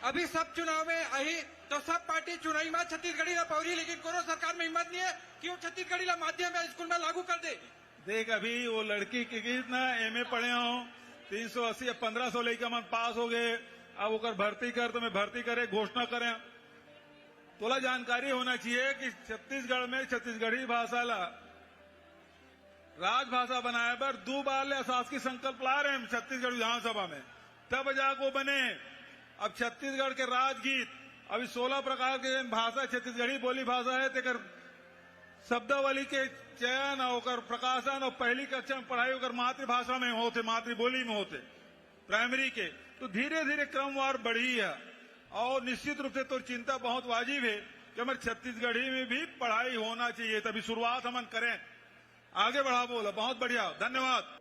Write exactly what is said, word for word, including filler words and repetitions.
अभी सब चुनाव में आही तो सब पार्टी चुनावी मा छत्तीसगढ़ी ला पौरी, लेकिन कोनो सरकार में हिम्मत नहीं है कि वो छत्तीसगढ़ी ला माध्यम या स्कूल में लागू कर दे। देख, अभी वो लड़की के गीत ना एमए पढ़े हो, तीन सौ अस्सी या पन्द्रह सौ लइका मन पास हो गए। अब ओकर भर्ती कर, तो मैं भर्ती करे घोषणा करें। तोला जानकारी होना चाहिए कि छत्तीसगढ़ में छत्तीसगढ़ी भाषा ला राजभाषा बनाए बर दू बार ले अशासकीय संकल्प ला रहे हैं छत्तीसगढ़ विधानसभा में, तब जाके वो बने। अब छत्तीसगढ़ के राजगीत, अभी सोलह प्रकार के भाषा, छत्तीसगढ़ी बोली भाषा है, तेकर शब्दावली के चयन और ओकर प्रकाशन और पहली कक्षा में पढ़ाई ओकर मातृभाषा में होते, मातृबोली में होते, प्राइमरी के, तो धीरे धीरे क्रमवार बढ़ी है। और निश्चित रूप से तोर चिंता बहुत वाजिब है कि हमारे छत्तीसगढ़ी में भी पढ़ाई होना चाहिए, तभी शुरुआत हमन करें, आगे बढ़ाबो ला। बहुत बढ़िया, धन्यवाद।